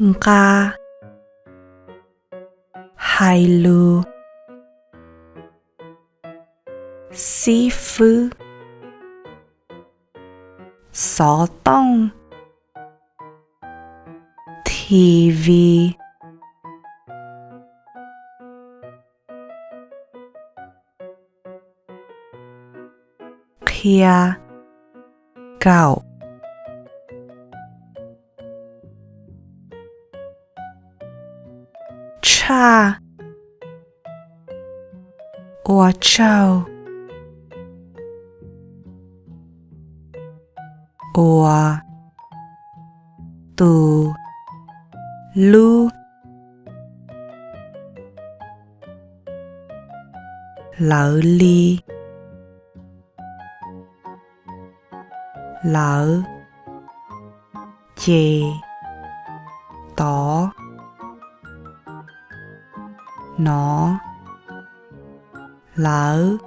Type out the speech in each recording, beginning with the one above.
Nqa, hais lus. Xib fwb, xov tooj, T V. Qhia, kaum. Tshaj, ua tsaug. Uas, tus, lub. Lawv li, lawv, ces, tod, nov, lawv,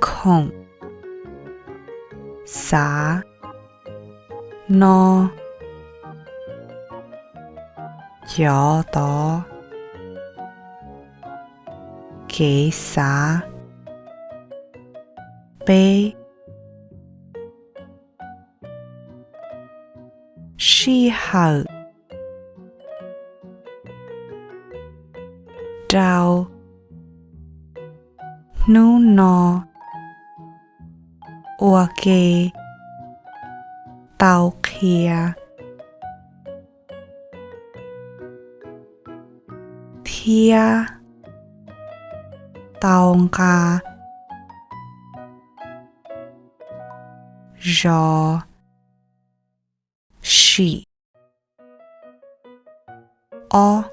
khoom, xav, no, cov tod, kev xav. Peb, sij hawm, rau, hnub no, ua ke, tau qhia, thiab, tau nqa, zov, sim. Ob,